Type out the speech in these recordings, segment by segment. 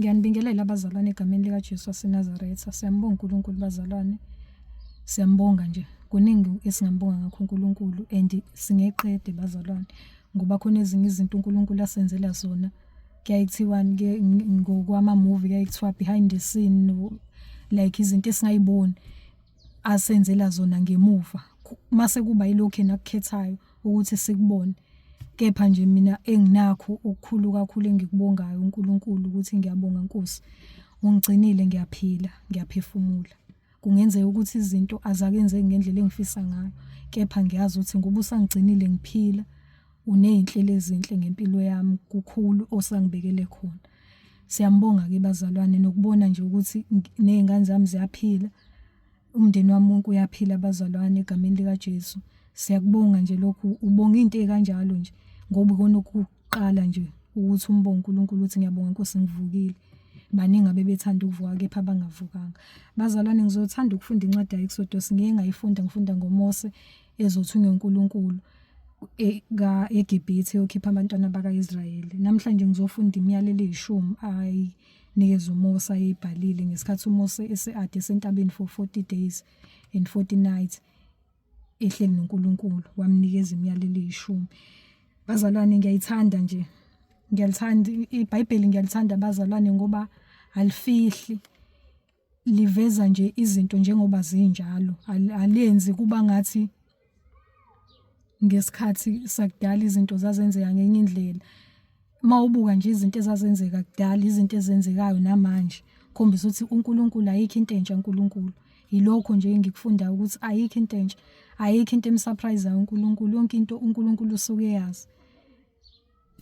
Ngiyanibingelela abazalwane egameni likaJesu waseNazaretha. Siyambonga uNkulunkulu bazalwane. Siyambonga nje. Kuningi esingambonga ngakho uNkulunkulu and singeqede bazalwane ngoba khona ezinye izinto uNkulunkulu asenzela zona. Kuyaye kuthiwani ke ngokwama-movie kuyaye kuthiwa behind the scene like izinto esingayiboni asenzela zona ngemuva. Mase kuba yilokhu yena akukhethayo ukuthi sikubone. Kepha nje mina enginakho okukhulu kakhulu engikubongayo uNkulunkulu ukuthi ngiyabonga Nkosi. Ungigcinile ngiyaphila, ngiyaphefumula. Kungenzeka ukuthi izinto azakenzeki ngendlela engifisa ngayo, kepha ngiyazi ukuthi ngoba usangigcinile ngiphila, uney'nhlelo ezinhle ngempilo yami, kukhulu osangibekele khona. Siyambonga-ke bazalwane nokubona nje ukuthi ney'ngane zami ziyaphila, umndeni wami wonke uyaphila bazalwane egameni likaJesu. Siyakubonga nje lokhu, ubonga into ey'kanjalo nje ngoba ikona okuqala nje ukuthi umbonge uNkulunkulu ukuthi ngiyabonga Nkosi ngivukile. Baningi abebethanda ukuvuka kepha abangavukanga. Bazalwane ngizothanda ukufunda incwadi ya-Exodus, ngike ngayifunda ngifunda ngoMose ezothunywa uNkulunkulu e, eGibhithe eyokhipha abantwana baka-Israyeli. Namhlanje ngizofunda imiyalelo eyishumi ayinikeza uMose ayeyibhalile ngesikhathi uMose ese-ade esentabeni for 40 days and 40 nights ehleli noNkulunkulu wamnikeza imiyalelo eyishumi. Bazalwane ngiyayithanda nje ngiyalithanda iBhayibheli ngiyalithanda bazalwane ngoba alifihli liveza nje izinto njengoba zinjalo alenzi kuba ngathi ngesikhathi sakudala izinto zazenzeka ngenye indlela. Uma ubuka nje izinto ezazenzeka kudala izinto ezenzekayo namanje khombisa ukuthi uNkulunkulu ayikho into entsha uNkulunkulu. Yilokho nje engikufundayo ukuthi ayikho into entsha, ayikho into emsurprise-ayo uNkulunkulu, yonke into uNkulunkulu usuke eyazi.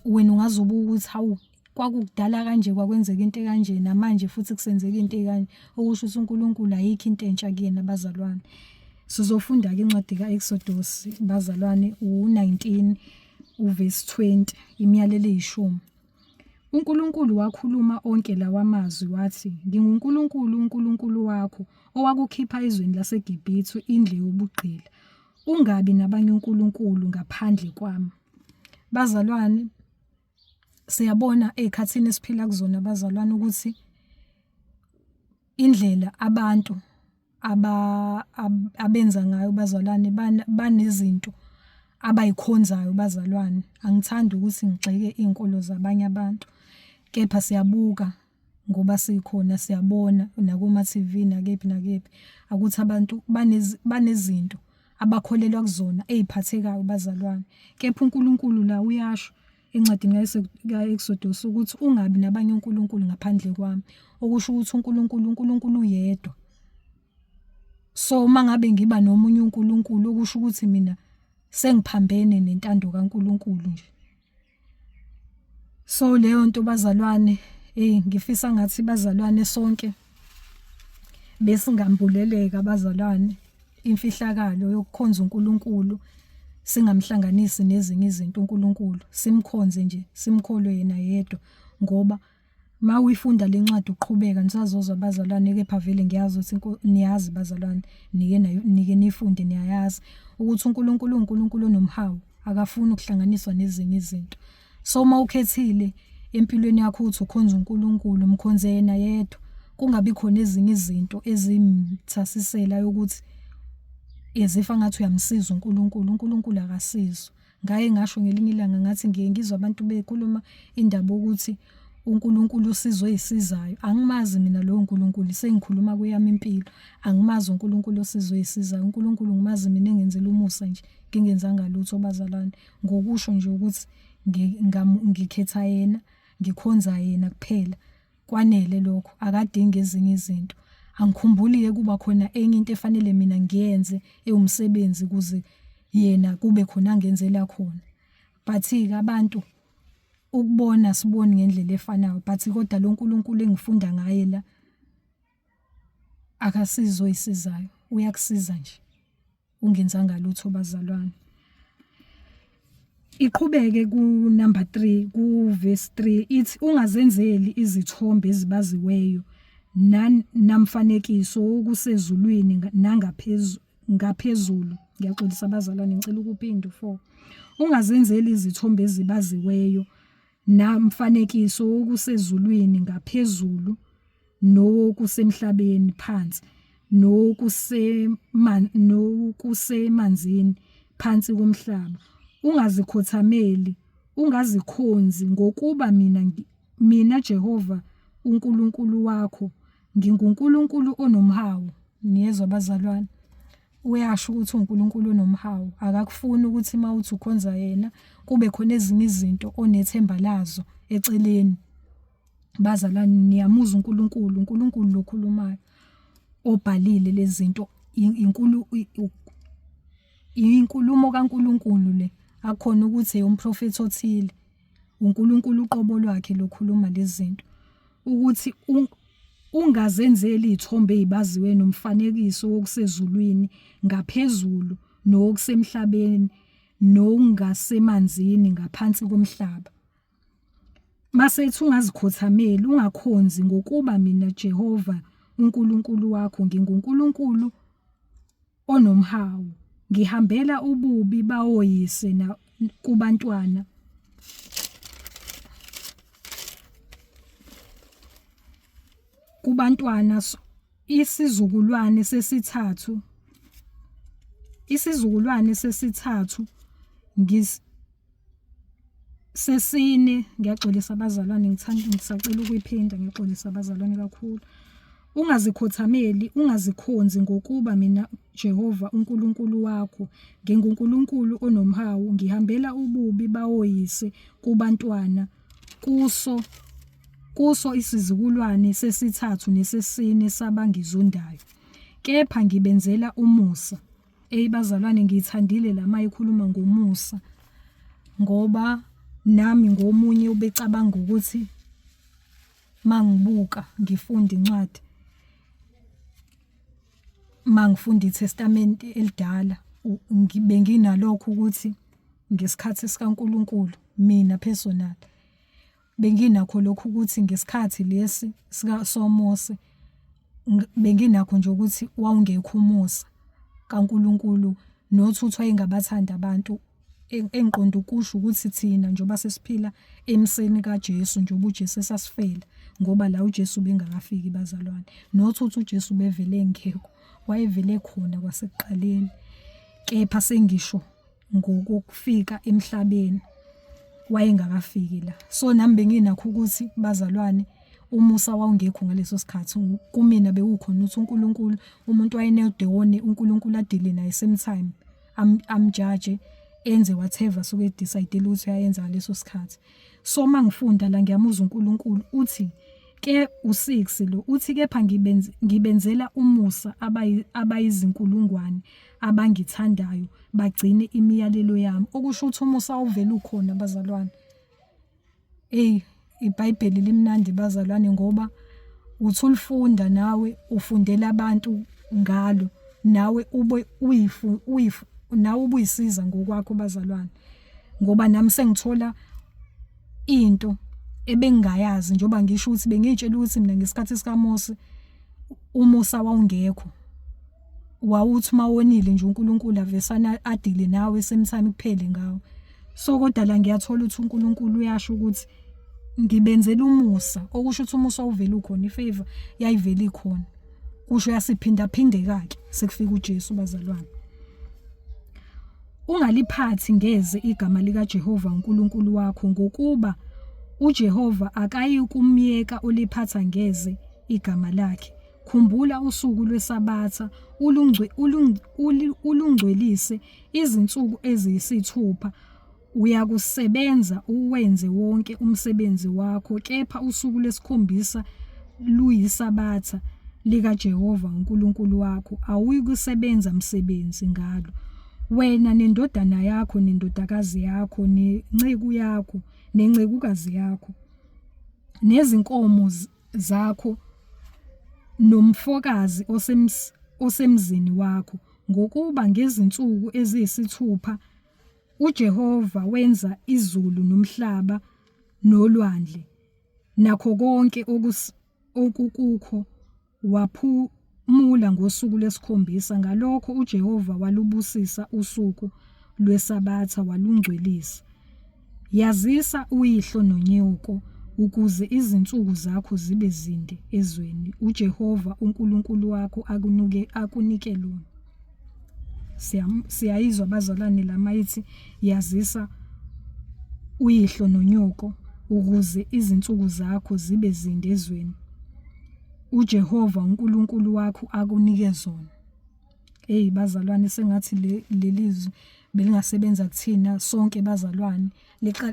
Wena ungaze ubuke ukuthi hawu kwakukudala kanje kwakwenzeka into ekanje namanje futhi kusenzeka into ekanje okusho ukuthi uNkulunkulu ayikho into entsha kuyena bazalwane. Sizofunda-ke incwadi ka-Exodus bazalwane u-19 uvesi 20 imiyalelo eyishumi. UNkulunkulu wakhuluma onke lawa mazwi wathi, NginguNkulunkulu uNkulunkulu wakho owakukhipha ezweni laseGibhithe indlu yobugqila. Ungabi nabanye onkulunkulu ngaphandle kwami. Bazalwane, siyabona ey'khathini esiphila kuzona bazalwane ukuthi indlela abantu abenza ngayo bazalwane banezinto abayikhonzayo bazalwane. Angithandi ukuthi ngigxeke iy'nkolo zabanye abantu, kepha siyabuka ngoba sikhona siyabona nakoma-T_V nakephi nakephi ukuthi abantu banezinto abakholelwa kuzona ey'phathekayo bazalwane. Kepha uNkulunkulu la uyasho encwadini ka-Exodus ukuthi ungabi nabanye onkulunkulu ngaphandle kwami. Okusho ukuthi uNkulunkulu uNkulunkulu uyedwa. So uma ngabe ngiba nomunye uNkulunkulu okusho ukuthi mina sengiphambene nentando kaNkulunkulu nje. So leyo nto bazalwane, hey ngifisa ngathi bazalwane sonke besingambuleleka bazalwane imfihlakalo yokukhonza uNkulunkulu singamhlanganisi nezinye izinto uNkulunkulu simkhonze nje simkholwe yena yedwa ngoba Ma uyifunda le ncwadi uqhubeka nisazozwa bazalwane kepha vele ngiyazi ukuthi niyazi bazalwane nike nike nifunde niyayazi ukuthi uNkulunkulu uNkulunkulu onomhawu akafuni ukuhlanganiswa nezinye izinto. So uma ukhethile empilweni yakho ukuthi ukhonza uNkulunkulu mkhonze yena yedwa kungabi khona ezinye izinto ezimthasisela yokuthi ezifa ngathi uyamsiza uNkulunkulu uNkulunkulu akasizwa. Ngake ngasho ngelinye ilanga ngathi ngiye ngizwe abantu bekhuluma indaba ukuthi uNkulunkulu usizo eyisizayo. Angimazi mina lowo Nkulunkulu sengikhuluma kweyami impilo. Angimazi uNkulunkulu osizo eyisizayo. uNkulunkulu ngimazi mina engenzela umusa nje ngingenzanga lutho bazalwane. Ngokusho nje ukuthi ngikhetha yena, ngikhonza yena kuphela. Kwanele lokho, akadingi ezinye izinto. Angikhumbuli-ke kuba khona enye into efanele mina ngiyenze ewumsebenzi ukuze yena kube khona angenzela khona. But-ke abantu ukubona asiboni ngendlela efanayo but kodwa lo Nkulunkulu engifunda ngaye la akasizi oyisizayo, uyakusiza nje. Ungenzanga lutho bazalwane. Iqhubeke ku number 3 ku verse 3 ithi ungazenzeli izithombe ezibaziweyo namfanekiso wokusezulwini nangaphezu ngaphezulu ngiyaxolisa abazalwane ngicela ukuphinda 4 ungazenzeli izithombe ezibaziweyo Namfanekiso wokusezulwini ngaphezulu, nowokusemhlabeni phansi, nokusemanzini phansi komhlaba. Ungazikhothameli, ungazikhonzi, ngokuba mina Jehova uNkulunkulu wakho nginguNkulunkulu onomhawu. Niyezwa bazalwane, uyasho ukuthi uNkulunkulu onomhawu, akakufuni ukuthi uma uthi ukhonza yena kube khona ezinye izinto onethemba lazo eceleni. Bazalwane, niyamuzwa uNkulunkulu, uNkulunkulu lokhulumayo obhalile lezi zinto, inkulu inkulumo kaNkulunkulu le, akukhona ukuthi eyomprofethi othile. UNkulunkulu uqobo lwakhe lokhuluma lezi zinto, ukuthi ungazenzeli izithombe ezibaziwe nomfanekiso wokusezulwini ngaphezulu nowokusemhlabeni nongasemanzini ngaphansi komhlaba. Masethi ungazikhothameli, ungakhonzi, ngokuba mina Jehova uNkulunkulu wakho nginguNkulunkulu onomhawu, ngihambela ububi bawoyise na kubantwana isizukulwane sesithathu ngis Sesine, ngiyaxolisa abazalwane, ngithanda ngisacela ukuyiphinda, ngiyaxolisa abazalwane kakhulu. Ungazikhothameli, ungazikhonzi, ngokuba mina Jehova uNkulunkulu wakho nginguNkulunkulu onomhawu, ngihambela ububi bawoyise kubantwana kuso isizukulwane sesithathu nesesine sabangizondayo, kepha ngibenzela umusa. Eyi bazalwane, ngiyithandile la mayikhuluma ngomusa, ngoba nami ngomunye ubecabanga ukuthi mangibuka ngifunda incwadi, mangifunda iTestamente elidala, benginalokho ukuthi ngesikhathi sikaNkulunkulu mina personal benginakho lokhu ukuthi ngesikhathi lesi sika soMose benginakho nje ukuthi wawungekho umusa kaNkulunkulu, not ukuthi wayengabathandi abantu. Engiqonde ukusho ukuthi thina njengoba sesiphila emseni kaJesu, njengoba uJesu esasifela, ngoba la uJesu ubengakafiki bazalwane. Not ukuthi uJesu ubevele engekho, wayevele ekhona kwasekuqaleni, kepha sengisho ngokufika emhlabeni wayengakafiki la. So nami benginakho ukuthi bazalwane umusa wawungekho ngaleso sikhathi, kumina bewukhona ukuthi uNkulunkulu umuntu wayenedewone uNkulunkulu adile naye same time, amjaje enze whatever suke edecide ukuthi uyayenza ngaleso sikhathi. So mangifunda la ngiyamuzwa uNkulunkulu uthi ke u6 lo uthi kepha ngibenzela umusa abayizinkulungwane abangithandayo bagcine imiyalelo yami. Okusho ukuthi umusa awuvele ukhona bazalwane. Eyi, iBhayibheli limnandi bazalwane ngoba uthi ulifunda nawe ufundela abantu ngalo, nawe ube uyifu uyifu nawe ubuyisiza ngokwakho bazalwane. Ngoba nami sengithola into ebengingayazi, njengoba ngisho ukuthi bengiy'tshela ukuthi mina ngesikhathi sikaMose umusa wawungekho. Wawuthi uma wonile nje uNkulunkulu avesane adile nawe same time kuphele ngawe. So kodwa la ngiyathola ukuthi uNkulunkulu uyasho ukuthi ngibenzela umusa, okusho ukuthi umusa wawuvele ukhona, ifavor yayivele ikhona. Kusho yasiphindaphindeka-ke sekufika uJesu bazalwane. Ungaliphathi ngeze igama likaJehova uNkulunkulu wakho, ngokuba uJehova akayikumyeka oliphatha ngeze igama lakhe. Khumbula usuku lweSabatha, ulungcwelise, izinsuku eziyisithupha uyakusebenza uwenze wonke umsebenzi wakho, kepha usuku lwesikhombisa luyiSabatha likaJehova uNkulunkulu wakho, awuyikusebenza msebenzi ngalo. Wena nendodana yakho nendodakazi yakho nenceku yakho nencekukazi yakho nezinkomo zakho nomfokazi osemzini wakho, ngokuba ngezinsuku eziyisithupha uJehova wenza izulu nomhlaba nolwandle nakho konke okukukho, waphumula ngosuku lwesikhombisa. Ngalokho uJehova walubusisa usuku lweSabatha walungcwelisa. Yazisa uyihlo nonyoko ukuze izinsuku zakho zibe zinde ezweni uJehova uNkulunkulu wakho akunuke akunike lona. Siyayizwa bazalwane la mayithi yazisa uyihlo nonyoko ukuze izinsuku zakho zibe zinde ezweni uJehova uNkulunkulu wakho akunike zona. Hey bazalwane sengathi lelizwi belingasebenza kuthina sonke bazalwane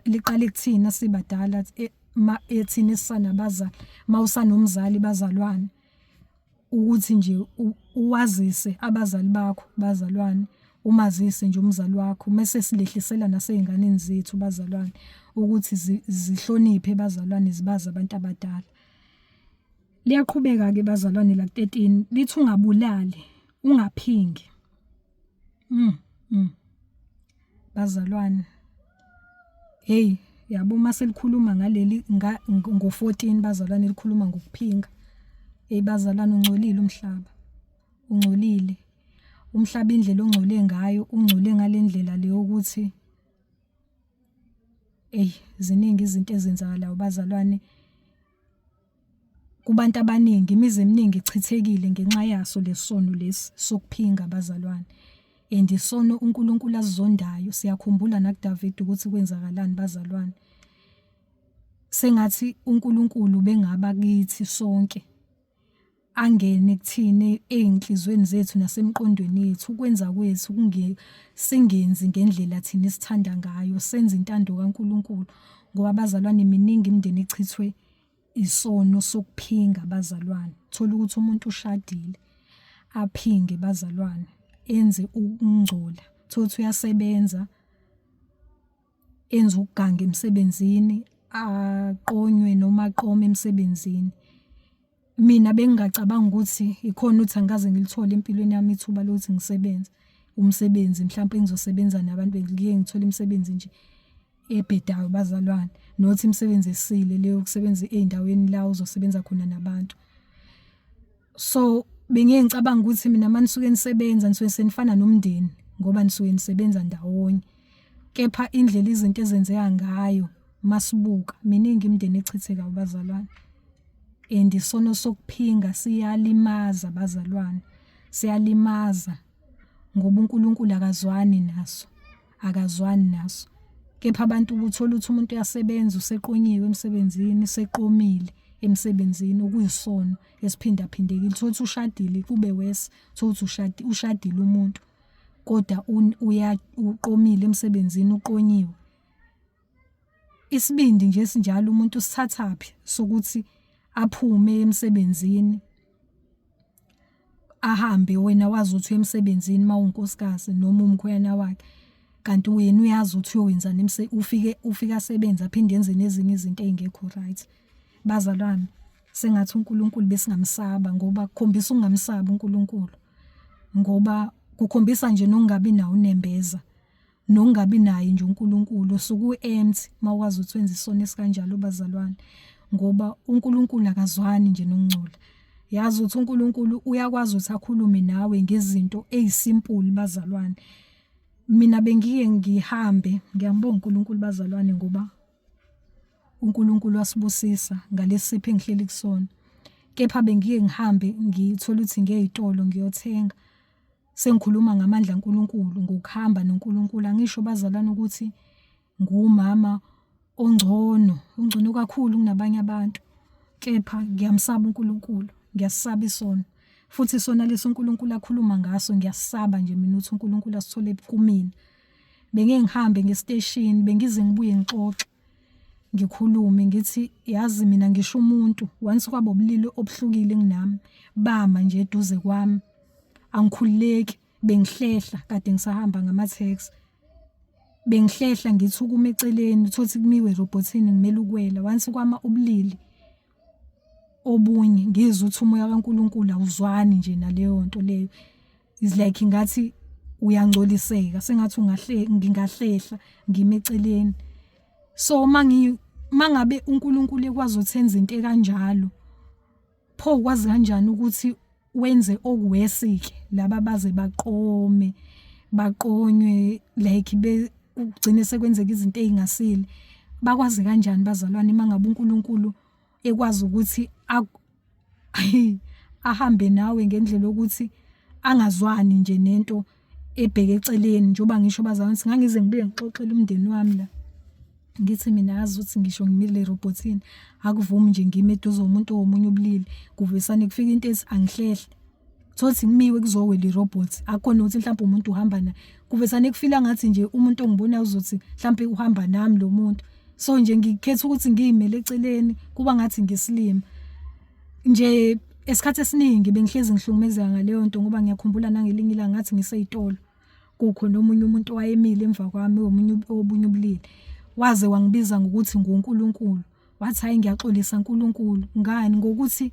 liqale kuthina sibadala e, ma ethina esisanabazali mawusanomzali bazalwane ukuthi nje uwazise abazali bakho bazalwane umazise nje umzali wakho mese silehlisela nasey'nganeni zethu bazalwane ukuthi zihloniphe bazalwane zibazi abantu abadala. Liyaqhubeka-ke bazalwane la ku-13 lithi ungabulali, ungaphingi. Bazalwane. Hey, yabo uma selikhuluma ngaleli ngo-14 bazalwane likhuluma ngokuphinga. Hey bazalwane ungcolile umhlaba. Ungcolile. Umhlaba indlela ongcole ngayo, ungcole ngalendlela le yokuthi eyi ziningi izinto ezenzakalayo bazalwane. Kubantu abaningi imizi eminingi ichithekile ngenxa yaso lesono lesi sokuphinga bazalwane. And isono uNkulunkulu asizondayo siyakhumbula nakuDavide ukuthi kwenzakalani bazalwane. Sengathi uNkulunkulu bengaba kithi sonke angene kuthina ezinhlizweni zethu nasemqondweni yethu ukwenza kwethu kunge singenzi ngendlela thina esithanda ngayo senze intando kaNkulunkulu ngoba abazalwane miningi imindeni echithwe isono sokuphinga bazalwane. Thola ukuthi umuntu ushadile aphinge bazalwane enze ukungcola. Thola ukuthi uyasebenza enze ukuganga emsebenzini aqonywe noma aqome emsebenzini. Mina bengingacabanga ukuthi ikhona ukuthi angikaze ngilithole empilweni yami ithuba lokuthi ngisebenze umsebenzi mhlawumpe engizosebenza nabantu ngike ngithole imisebenzi nje ebhedayo bazalwane not imisebenzi esile leyo yokusebenza ey'ndaweni la uzosebenza khona nabantu. So bengiye ngicabanga ukuthi mina uma nisuke nisebenza nisuke senifana nomndeni ngoba nisuke nisebenza ndawonye. Kepha indlela izinto ezenzeka ngayo masibuka miningi imindeni echithekayo bazalwane. And isono sokuphinga siyalimaza bazalwane, siyalimaza ngoba uNkulunkulu akazwani naso. Akazwani naso. Kepha abantu ubuthola ukuthi umuntu uyasebenza useqonyiwe emsebenzini, useqomile emsebenzini okuyisono esiphindaphindekile. Uthole ukuthi ushadile kube worse, uthole ukuthi ushadi ushadile umuntu kodwa uya uqomile emsebenzini uqonyiwe. Isibindi nje esinjalo umuntu usithathaphi sokuthi aphume emsebenzini ahambe wena wazi ukuthi emsebenzini mawunkosikazi noma umkhwena wakhe kanti wena uyazi ukuthi uyowenzani ufike ufike asebenze aphinde enze nezinye izinto ezingekho right. Bazalwane sengathi uNkulunkulu besingamsaba ngoba kukhombisa ukungamsabi uNkulunkulu ngoba kukhombisa nje nokungabi nawo unembeza. Nokungabi naye nje uNkulunkulu usuke u-empty mawukwazi ukuthi wenze isono esikanjalo bazalwane ngoba uNkulunkulu akazwani nje nokungcola. Yazi ukuthi uNkulunkulu uyakwazi ukuthi akhulume nawe ngezinto ezisimple bazalwane. Mina bengiye ngihambe ngiyambonga uNkulunkulu bazalwane ngoba uNkulunkulu wasibusisa ngalesipho engihleli kusona. Kepha bengiye ngihambe ngithola ukuthi ngiyeyitolo ngiyothenga Sengikhuluma ngamandla kaNkulunkulu, ngokuhamba noNkulunkulu. Angisho bazalwane ukuthi ngumama ongcono, ongcono kakhulu kunabanye abantu. Kepha ngiyamsaba uNkulunkulu, ngiyasaba isono. Futhi isona lesi uNkulunkulu akhuluma ngaso ngiyasaba nje mina ukuthi uNkulunkulu asithole kumina. Bengeke ngihambe ngesiteshini, bengize ngibuye ngixoxe. Ngikhulume ngithi yazi mina ngisho umuntu once kwaba ubulili obuhlukile kunami bama nje eduze kwami angikhululeki bengihlehla kade ngisahamba ngama-taxi bengihlehla ngithi ukuma eceleni uthole ukuthi kumiwe erobhothini ngimele ukwela once kwama ubulili obunye ngizwe ukuthi umoya kaNkulunkulu awuzwani nje naleyo nto leyo. Is like ngathi uyangcoliseka sengathi ungahle ngingahlehla ngime eceleni. So mangi mangabe uNkulunkulu ekwazi ukuthi enze into ekanjalo pho ukwazi kanjani ukuthi wenze okuwesi-ke laba baze baqome baqonywe like be kugcine sekwenzeka izinto ezingasile. Bakwazi kanjani bazalwane mangabe uNkulunkulu ekwazi ukuthi ahambe nawe ngendlela yokuthi angazwani nje nento ebheke eceleni? Njengoba ngisho bazalwane ukuthi ngangize ngibuye ngixoxele umndeni wami la, ngithi mina yazi ukuthi ngisho ngimile erobhothini akuvumi nje ngime eduze umuntu omunye ubulili, kuvesane kufika into ethi angihlehle, thothi kumiwe kuzowela irobot, akukhona ukuthi mhlawumbe umuntu uhamba naye, kuvesane kufila ngathi nje umuntu ongibonayo uzothi mhlawumbe uhamba nami lo muntu. So nje ngikhetha ukuthi ngiyimele eceleni, kuba ngathi ngisilima nje. Esikhathi esiningi bengihlezi ngihlukumezeka ngaleyo nto, ngoba ngiyakhumbula nangelinye ilanga ngathi ngiseyitolo kukho nomunye umuntu owayemile emva kwami omunye obunye ubulili, waze wangibiza ngokuthi nguNkulunkulu. Wathi, hayi, ngiyaxolisa uNkulunkulu ngani, ngokuthi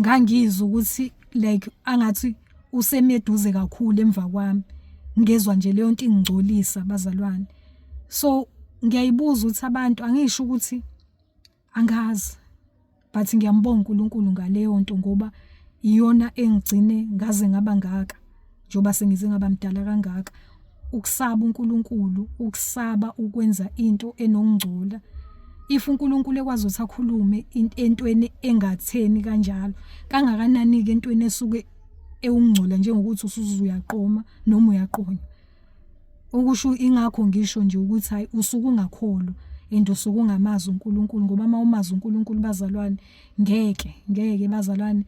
ngangizwa ukuthi like angathi usemeduze kakhulu emva kwami, ngezwa nje leyo nto ingcolisa bazalwane. So ngiyayibuza ukuthi abantu, angisho ukuthi angazi, but ngiyambonga uNkulunkulu ngaleyo nto, ngoba iyona engigcine ngaze ngaba ngaka njengoba sengize ngaba mdala kangaka. Ukusaba uNkulunkulu, ukusaba ukwenza into enokungcola. If uNkulunkulu ekwazi ukuthi akhulume entweni engatheni kanjalo, kangakanani ke entweni esuke ewungcola njengokuthi usuze uyaqoma noma uyaqonywa? Okusho ingakho ngisho nje ukuthi hayi, usuke ungakholwa and usuke ungamazi uNkulunkulu, ngoba uma umazi uNkulunkulu bazalwane, ngeke ngeke bazalwane,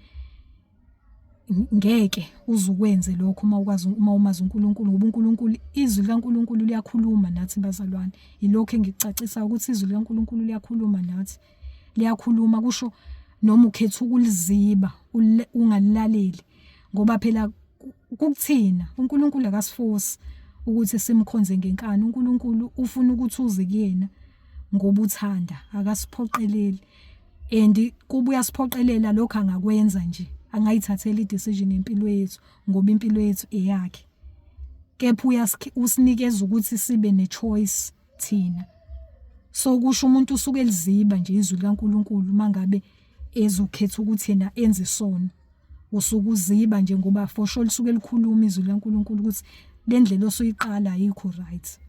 ngeke uzukwenze lokho uma ukwazi, uma umazi uNkulunkulu, ngoba uNkulunkulu, izwi likaNkulunkulu liyakhuluma nathi bazalwane. Ilokho engikucacisa ukuthi izwi likaNkulunkulu liyakhuluma nathi, liyakhuluma, kusho noma ukhetha ukuliziba ungalilaleli, ngoba phela kukuthina. uNkulunkulu akasifosi ukuthi simkhonze ngenkani. uNkulunkulu ufuna ukuthi uze kuyena ngoba uthanda, akasiphoqeleli. And kuba uyasiphoqelela lokho, angakwenza nje, angayithathela i-decision empilo yethu, ngoba impilo yethu eyakhe, kepha usinikeza ukuthi sibe ne-choice thina. So kusho umuntu usuke eliziba nje izwi likaNkuluNkulu mangabe ezokhetha ukuthi yena enze isono, usuke uziba nje, ngoba for sure lisuke likhuluma izwi likaNkuluNkulu ukuthi le ndlela osuyiqala ayikho right.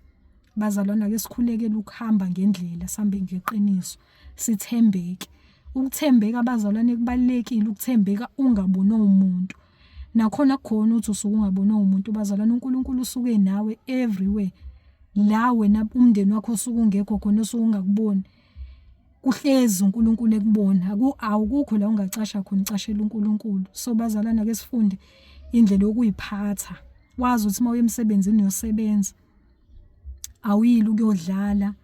Bazalwana, ake sikhulekele ukuhamba ngendlela, sihambe ngeqiniso, sithembeke. Ukuthembeka abazalwane kubalekile, ukuthembeka ungabonwa umuntu. Nakhona kukhona ukuthi usuke ungabonwa umuntu bazalwane, uNkulunkulu usuke nawe everywhere la wena umndeni wakho osuke ungekho khona, osuke ungakuboni, kuhlezi uNkulunkulu ekubona. Awukukho la ungacasha khona, ucashela uNkulunkulu. So bazalwane, ake sifunde indlela yokuyiphatha, wazi ukuthi uma uya emsebenzini uyosebenza, awuyile ukuyodlala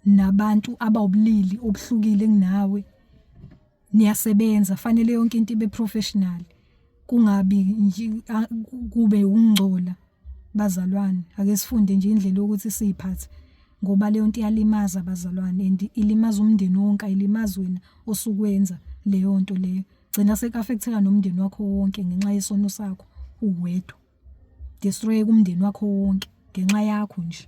nabantu abawubulili obuhlukile kunawe. Niyasebenza, fanele yonke into ibe professional, kungabi nje kube ukungcola. Bazalwane, ake sifunde nje indlela yokuthi siyiphathe, ngoba leyo nto iyalimaza bazalwane, and ilimaza umndeni wonke, ayilimazi wena osukwenza leyo nto leyo. Gcina sek-affecteka nomndeni wakho wonke ngenxa yesono sakho uwedwa. Destroy umndeni wakho wonke ngenxa yakho nje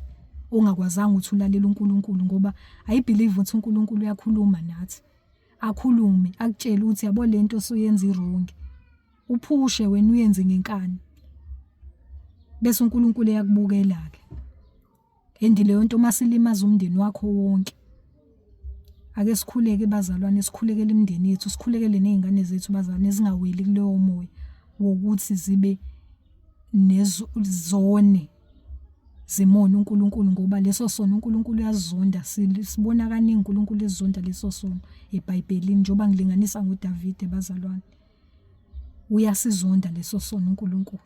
ongakwazanga ukuthi ulalele uNkulunkulu, ngoba I believe ukuthi uNkulunkulu uyakhuluma nathi, akhulume akutshele ukuthi yabo lento osuyenza i-wrong, uphushe wena uyenze ngenkani, bese uNkulunkulu eyakubukela ke. And leyo nto masilimaza umndeni wakho wonke. Ake sikhuleke bazalwane, sikhulekele imindeni yethu, sikhulekele nezingane zethu bazalwane, zingaweli kuleyo moya wokuthi zibe nezone, zimona uNkulunkulu, ngoba leso sono uNkulunkulu uyazonda. Sibona kaningi uNkulunkulu ezonda leso sono eBhayibhelini, njengoba ngilinganisa ngoDavide bazalwane. Uyasizonda leso sono uNkulunkulu.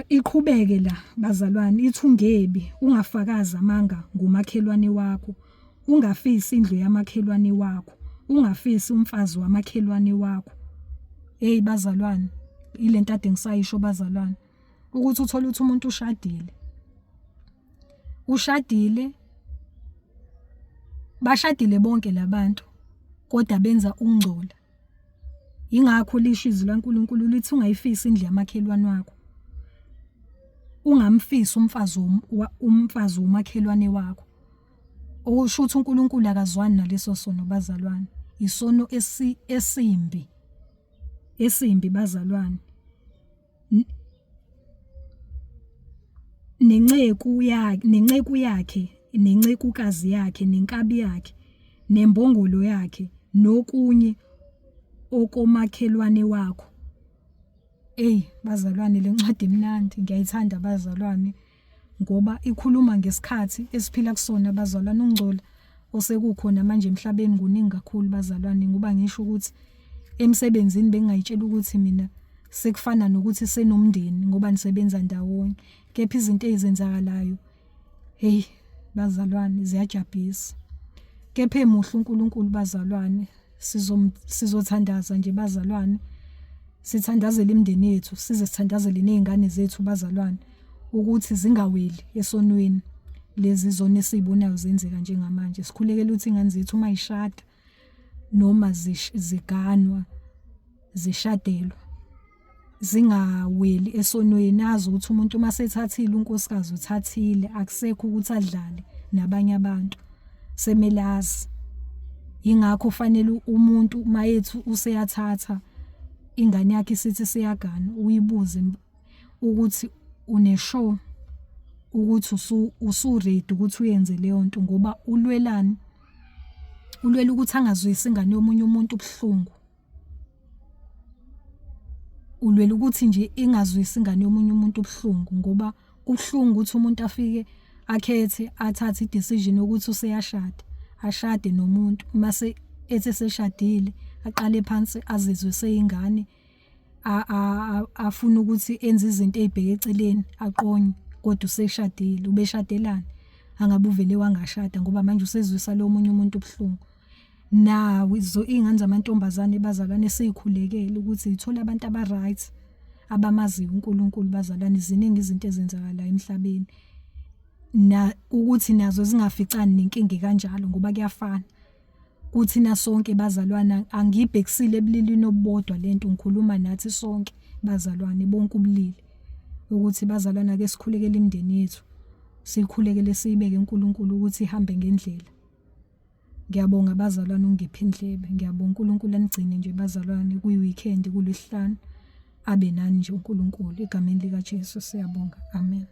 Iqhubeke la bazalwane, ithi ungebi, ungafakazi amanga ngomakhelwane wakho, ungafisi indlu yamakhelwane wakho, ungafisi umfazi wamakhelwane wakho. Hey bazalwane, ilento ade ngisayisho bazalwane, ukuthi uthole ukuthi umuntu ushadile, ushadile, bashadile bonke labantu, kodwa benza ukungcola. Ingakho lisho izwi laNkulunkulu lithi ungayifisi indlu yamakhelwane wakho, ungamfisi umfazi womakhelwane wakho. Okusho ukuthi uNkulunkulu akazwani naleso sono bazalwane, isono esimbi, esimbi bazalwane. Nenceku yakhe, nenceku yakhe, nencekukazi yakhe, nenkabi yakhe, nembongolo yakhe, nokunye okomakhelwane wakho. Eyi bazalwane, le ncwadi imnandi, ngiyayithanda bazalwane ngoba ikhuluma ngesikhathi esiphila kusona bazalwane. Ukungcola osekukhona manje emhlabeni kuningi kakhulu bazalwane, ngoba ngisho ukuthi emsebenzini bengingayitshela ukuthi mina sekufana nokuthi senomndeni ngoba nisebenza ndawonye, kepha izinto ezenzakalayo, hey bazalwane, ziyajabhisa. Kepha emuhle uNkulunkulu bazalwane, sizothandaza nje bazalwane, sithandazele imindeni yethu, size sithandazele nezingane zethu bazalwane, ukuthi zingaweli esonweni lezi zona esizibonayo zenzeka njengamanje. Sikhulekela ukuthi ingane zethu uma zishada noma ziganwa, zishadelwa, zingaweli esonweni. Azi ukuthi umuntu uma sethathile unkosikazi uthathile, akusekho ukuthi adlale nabanye abantu, semele azi. Yingakho fanele umuntu mayethi useyathatha ingane yakhe isithi siyagana, uyibuze ukuthi une-sure ukuthi usu-ready ukuthi uyenze leyo nto, ngoba ulwelani? Ulwela ukuthi angazwisi ingane yomunye umuntu ubuhlungu. Ulwela ukuthi nje ingazwisi ingane yomunye umuntu ubuhlungu, ngoba kubuhlungu ukuthi umuntu afike akhethe athathe i-decision yokuthi useyashada, ashade nomuntu, mase ethi eseshadile aqale phansi azizwe seyingane, afune ukuthi enze izinto ezibheke eceleni, aqonye, kodwa useshadile. Ubeshadelani? Angabe uvele wangashada, ngoba manje usezwisa lo munye umuntu ubuhlungu. Nawo iy'ngane zamantombazane bazalwane, siyikhulekele ukuthi zithole abantu aba-right, abamaziyo uNkulunkulu bazalwane. Ziningi izinto ezenzakalayo emhlabeni, na ukuthi nazo zingaficani nenkinga kanjalo, ngoba kuyafana kuthina sonke bazalwana. Angibhekisile ebulilini obubodwa lento, ngikhuluma nathi sonke bazalwane, bonke ubulili, ukuthi bazalwana ake sikhulekele imindeni yethu, sikhulekele siyibeke uNkulunkulu ukuthi ihambe ngendlela. Ngiyabonga bazalwane ukungipha indlebe, ngiyabonga. uNkulunkulu anigcine nje bazalwane kuyi-weekend, kuLwesihlanu, abe nani nje uNkulunkulu, egameni likaJesu siyabonga, amen.